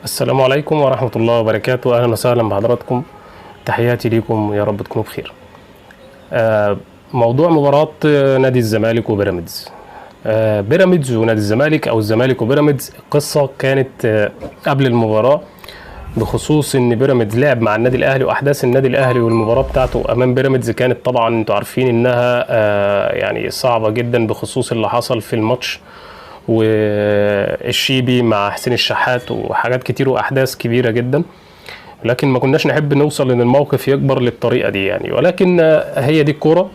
السلام عليكم ورحمة الله وبركاته. أهلا وسهلا بحضراتكم، تحياتي ليكم، يا رب تكونوا بخير. موضوع مباراة نادي الزمالك وبيراميدز، بيراميدز ونادي الزمالك أو الزمالك وبيراميدز، القصة كانت قبل المباراة بخصوص إن بيراميدز لعب مع النادي الأهلي، وأحداث النادي الأهلي والمباراة بتاعته أمام بيراميدز كانت طبعا أنتوا عارفين إنها يعني صعبة جدا بخصوص اللي حصل في الماتش والشيبي مع حسين الشحات وحاجات كتير واحداث كبيرة جدا، لكن ما كناش نحب نوصل ان الموقف يكبر للطريقة دي يعني، ولكن هي دي الكورة.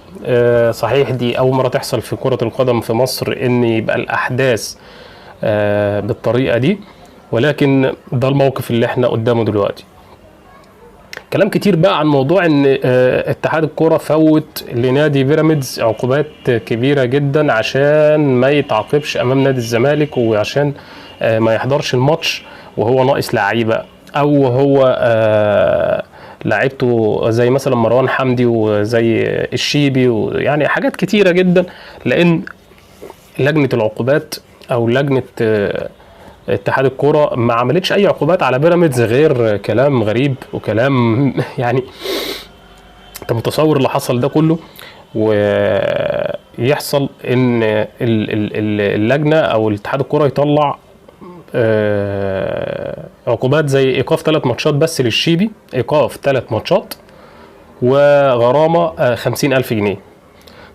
صحيح دي اول مرة تحصل في كره القدم في مصر ان يبقى الاحداث بالطريقة دي، ولكن ده الموقف اللي احنا قدامه دلوقتي. كلام كتير بقى عن موضوع ان اتحاد الكرة فوت لنادي بيراميدز عقوبات كبيرة جدا عشان ما يتعاقبش امام نادي الزمالك، وعشان ما يحضرش الماتش وهو ناقص لعيبة، او هو لعيبته زي مثلا مروان حمدي وزي الشيبي، ويعني حاجات كتيرة جدا، لان لجنة العقوبات او لجنة اتحاد الكرة ما عملتش اي عقوبات على بيراميدز غير كلام غريب وكلام يعني انت متصور اللي حصل ده كله، ويحصل ان اللجنة او الاتحاد الكرة يطلع عقوبات زي ايقاف 3 ماتشات بس للشيبي، ايقاف 3 ماتشات وغرامة 50,000 جنيه.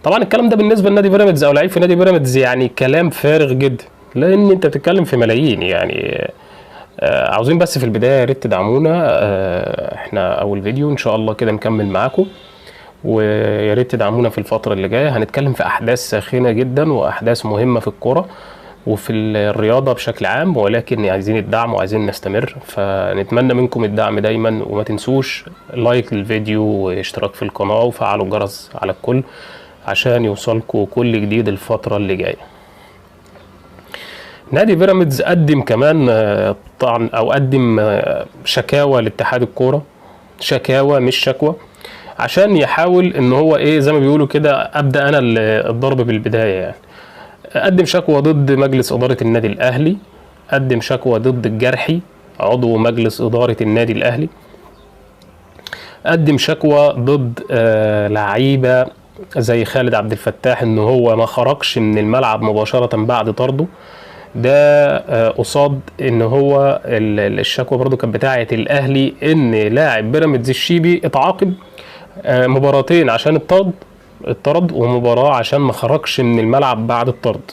طبعا الكلام ده بالنسبة لنادي بيراميدز او لعيب في نادي بيراميدز يعني كلام فارغ جدا، لان انت بتتكلم في ملايين يعني. عاوزين بس في البداية يا ريت تدعمونا، احنا اول فيديو ان شاء الله كده نكمل معاكم، ويا ريت تدعمونا في الفترة اللي جاية. هنتكلم في احداث ساخنة جدا واحداث مهمة في الكورة وفي الرياضة بشكل عام، ولكن عايزين الدعم وعايزين نستمر، فنتمنى منكم الدعم دايما، وما تنسوش لايك للفيديو واشتراك في القناة وفعلوا الجرس على الكل عشان يوصلكم كل جديد الفترة اللي جاية. نادي بيراميدز قدم كمان طعن او قدم شكاوى لاتحاد الكورة، شكاوى مش شكوى، عشان يحاول ان هو ايه زي ما بيقولوا كده، ابدا انا الضرب بالبداية يعني. قدم شكوى ضد مجلس ادارة النادي الاهلي، قدم شكوى ضد الجرحي عضو مجلس ادارة النادي الاهلي، قدم شكوى ضد لعيبة زي خالد عبد الفتاح ان هو ما خرجش من الملعب مباشرة بعد طرده، ده قصاد ان هو الشكوى برضو كانت بتاعه الاهلي ان لاعب بيراميدز الشيبي اتعاقب مباراتين عشان الطرد، ومباراة عشان ما خرجش من الملعب بعد الطرد.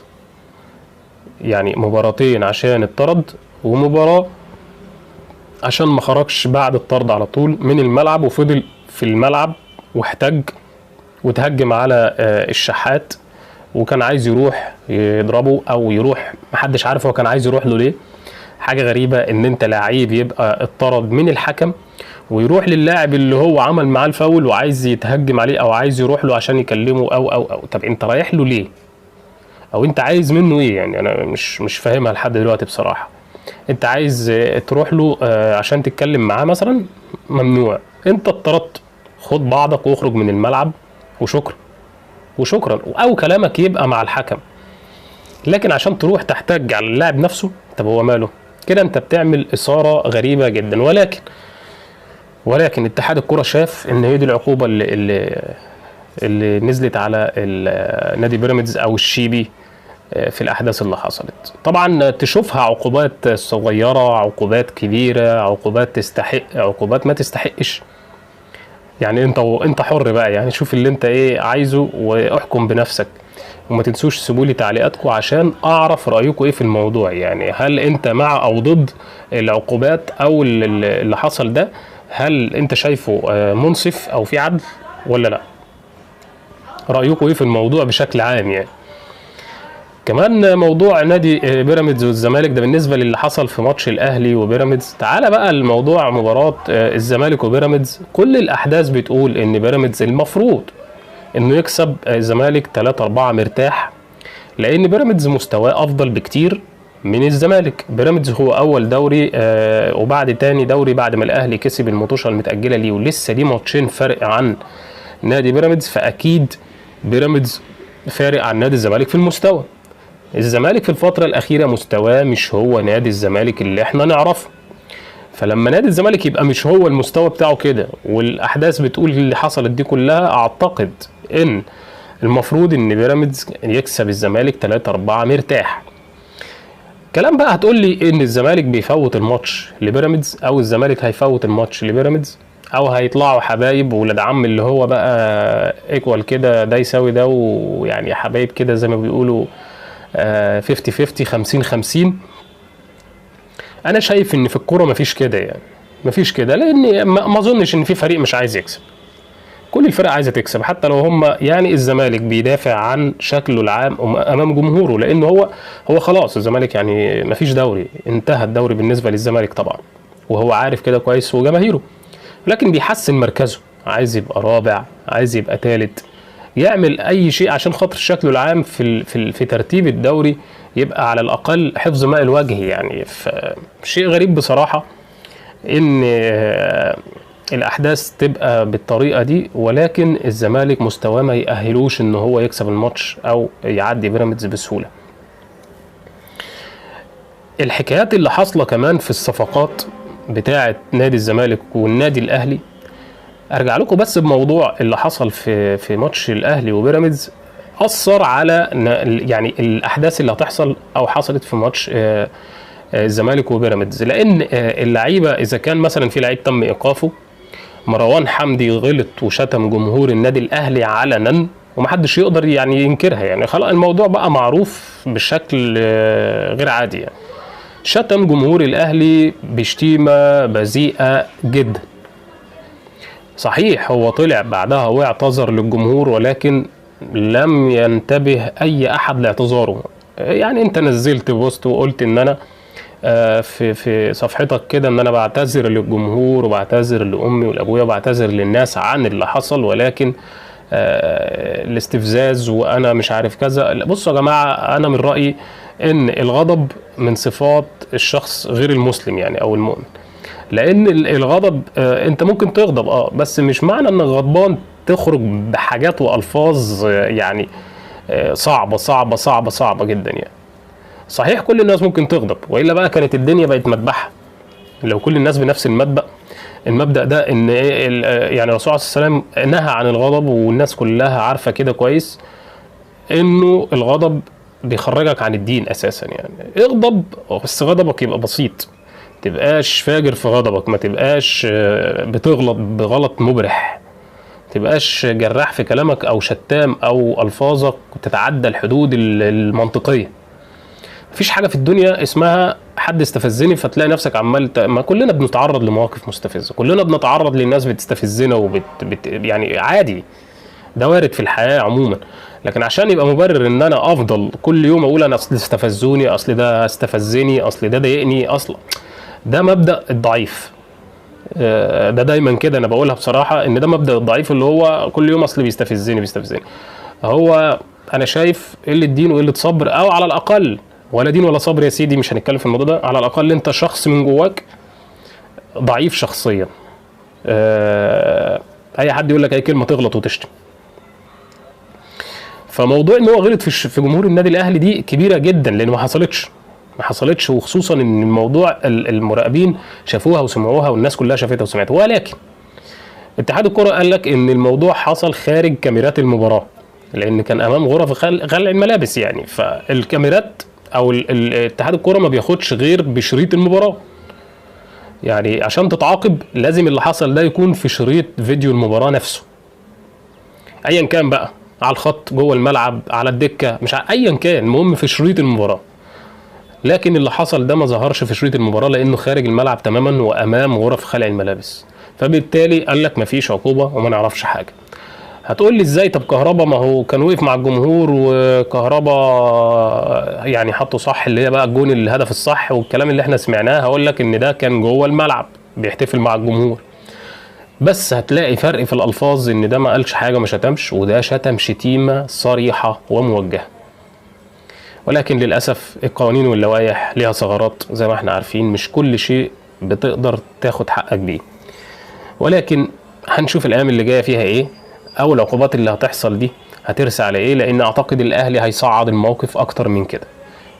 يعني مباراتين عشان الطرد ومباراة عشان ما خرجش بعد الطرد على طول من الملعب، وفضل في الملعب واحتج وتهجم على الشحات، وكان عايز يروح يضربه او يروح، محدش عارف هو كان عايز يروح له ليه. حاجة غريبة ان انت لعيب يبقى اتطرد من الحكم ويروح للاعب اللي هو عمل معاه الفاول وعايز يتهجم عليه او عايز يروح له عشان يكلمه او او او طب انت رايح له ليه؟ او انت عايز منه ايه؟ يعني انا مش فاهمها لحد دلوقتي بصراحة. انت عايز تروح له عشان تتكلم معاه مثلا؟ ممنوع، انت اتطردت، خد بعضك واخرج من الملعب وشكرا وشكرا، او كلامك يبقى مع الحكم. لكن عشان تروح تحتج على اللاعب نفسه، طب هو ماله كده؟ انت بتعمل اثاره غريبة جدا. ولكن اتحاد الكره شاف ان هي دي العقوبة اللي نزلت على نادي بيراميدز او الشيبي في الاحداث اللي حصلت. طبعا تشوفها عقوبات صغيرة، عقوبات كبيرة، عقوبات تستحق، عقوبات ما تستحقش، يعني انت حر بقى، يعني شوف اللي انت ايه عايزه واحكم بنفسك. وما تنسوش تسيبوا لي تعليقاتكم عشان اعرف رايكم ايه في الموضوع، يعني هل انت مع او ضد العقوبات او اللي حصل ده؟ هل انت شايفه منصف او في عدل ولا لا؟ رايكم ايه في الموضوع بشكل عام يعني. كمان موضوع نادي بيراميدز والزمالك ده بالنسبة للي حصل في ماتش الاهلي وبيراميدز. تعالى بقى الموضوع مباراة الزمالك وبيراميدز، كل الاحداث بتقول ان بيراميدز المفروض انه يكسب الزمالك 3-4 مرتاح، لان بيراميدز مستواه افضل بكتير من الزمالك. بيراميدز هو اول دوري وبعد تاني دوري بعد ما الاهلي كسب المطوشه المتاجله ليه، ولسه ليه ماتشين فرق عن نادي بيراميدز، فاكيد بيراميدز فارق عن نادي الزمالك في المستوى. الزمالك في الفترة الأخيرة مستواه مش هو نادي الزمالك اللي احنا نعرفه. فلما نادي الزمالك يبقى مش هو المستوى بتاعه كده، والاحداث بتقول اللي حصلت دي كلها، اعتقد ان المفروض ان بيراميدز يكسب الزمالك 3-4 مرتاح. كلام بقى هتقول لي ان الزمالك بيفوت الماتش لبيراميدز، او الزمالك هيفوت الماتش لبيراميدز، او هيطلعوا حبايب ولاد عم اللي هو بقى equal كده، ده يساوي ده، ويعني حبايب كده زي ما بيقولوا 50-50 50-50. انا شايف ان في الكورة مفيش كده، يعني مفيش كده، لان ما اظنش ان في فريق مش عايز يكسب. كل الفرق عايزه تكسب، حتى لو هم يعني الزمالك بيدافع عن شكله العام امام جمهوره، لان هو خلاص الزمالك يعني مفيش دوري، انتهى الدوري بالنسبة للزمالك طبعا، وهو عارف كده كويس وجماهيره، لكن بيحسن مركزه، عايز يبقى رابع، عايز يبقى ثالث، يعمل اي شيء عشان خاطر شكله العام في في في ترتيب الدوري يبقى على الاقل حفظ ماء الوجه. يعني شيء غريب بصراحة ان الاحداث تبقى بالطريقة دي، ولكن الزمالك مستواه ما يأهلوش ان هو يكسب الماتش او يعدي بيراميدز بسهولة. الحكايات اللي حاصله كمان في الصفقات بتاعه نادي الزمالك والنادي الاهلي، ارجع لكم بس بموضوع اللي حصل في ماتش الاهلي وبيراميدز، اثر على يعني الاحداث اللي هتحصل او حصلت في ماتش الزمالك وبيراميدز. لان اللعيبة اذا كان مثلا في لعيب تم ايقافه، مروان حمدي غلط وشتم جمهور النادي الاهلي علنا ومحدش يقدر يعني ينكرها، يعني خلاص الموضوع بقى معروف بشكل غير عادي. يعني شتم جمهور الاهلي بشتيمه بذيئة جدا. صحيح هو طلع بعدها واعتذر للجمهور، ولكن لم ينتبه اي احد لاعتذاره. يعني انت نزلت بوست وقلت ان انا في صفحتك كده ان انا بعتذر للجمهور وبعتذر لامي ولابويا وبعتذر للناس عن اللي حصل، ولكن الاستفزاز وانا مش عارف كذا. بصوا يا جماعة، انا من رايي ان الغضب من صفات الشخص غير المسلم يعني او المؤمن، لان الغضب انت ممكن تغضب بس مش معنى انك غضبان تخرج بحاجات والفاظ يعني صعبة صعبة صعبة صعبة جدا. يعني صحيح كل الناس ممكن تغضب، والا بقى كانت الدنيا بقت مذبحه لو كل الناس بنفس المبدا ده. ان يعني الرسول عليه الصلاة والسلام نهى عن الغضب، والناس كلها عارفه كده كويس انه الغضب بيخرجك عن الدين اساسا. يعني اغضب، بس غضبك يبقى بسيط، تبقاش فاجر في غضبك، ما تبقاش بتغلط بغلط مبرح، تبقاش جراح في كلامك او شتام او الفاظك تتعدى الحدود المنطقية. مفيش حاجة في الدنيا اسمها حد استفزني فتلاقي نفسك عمال ما كلنا بنتعرض لمواقف مستفزة، كلنا بنتعرض للناس بتستفزنا يعني عادي، ده وارد في الحياة عموما. لكن عشان يبقى مبرر ان انا افضل كل يوم اقول انا اصل استفزوني، اصل ده استفزني، اصل ده ضايقني، اصل ده مبدا الضعيف. ده دايما كده انا بقولها بصراحة، ان ده مبدا الضعيف اللي هو كل يوم اصل بيستفزني. هو انا شايف قلة دين وقلة صبر، او على الاقل ولا دين ولا صبر يا سيدي، مش هنتكلم في الموضوع ده. على الاقل انت شخص من جواك ضعيف شخصيا. اي حد يقول لك اي كلمة تغلط وتشتم. فموضوع ان هو غلط في جمهور النادي الاهلي دي كبيرة جدا، لان ما حصلتش، وخصوصا ان الموضوع المراقبين شافوها وسمعوها والناس كلها شافتها وسمعتها. ولكن اتحاد الكره قال لك ان الموضوع حصل خارج كاميرات المباراة، لان كان امام غرف خلع الملابس يعني. فالكاميرات او اتحاد الكره ما بياخدش غير بشريط المباراة، يعني عشان تتعاقب لازم اللي حصل ده يكون في شريط فيديو المباراة نفسه، ايا كان بقى، على الخط، جوه الملعب، على الدكة، مش ايا كان، المهم في شريط المباراة. لكن اللي حصل ده ما ظهرش في شريط المباراة لانه خارج الملعب تماما وامام غرف خلع الملابس، فبالتالي قال لك مفيش عقوبه وما نعرفش حاجة. هتقول لي ازاي؟ طب كهربا ما هو كان وقف مع الجمهور، وكهربا يعني حطه صح اللي هي بقى الجون الهدف الصح والكلام اللي احنا سمعناه. هقول لك ان ده كان جوه الملعب بيحتفل مع الجمهور، بس هتلاقي فرق في الالفاظ، ان ده ما قالش حاجة ما شتمش، وده شتم شتيمه صريحه وموجهه. ولكن للاسف القوانين واللوائح ليها ثغرات زي ما احنا عارفين، مش كل شيء بتقدر تاخد حقك بيه. ولكن هنشوف الايام اللي جاية فيها ايه، او العقوبات اللي هتحصل دي هترسى على ايه، لان اعتقد الاهلي هيصعد الموقف اكتر من كده.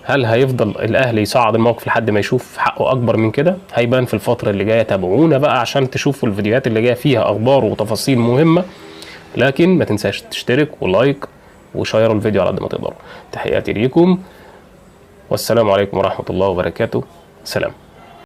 هل هيفضل الاهلي يصعد الموقف لحد ما يشوف حقه اكبر من كده؟ هيبان في الفترة اللي جاية. تابعونا بقى عشان تشوفوا الفيديوهات اللي جاية فيها اخبار وتفاصيل مهمة. لكن ما تنساش تشترك و like وشيروا الفيديو على قد ما تقدروا. تحياتي ليكم، والسلام عليكم ورحمة الله وبركاته. سلام.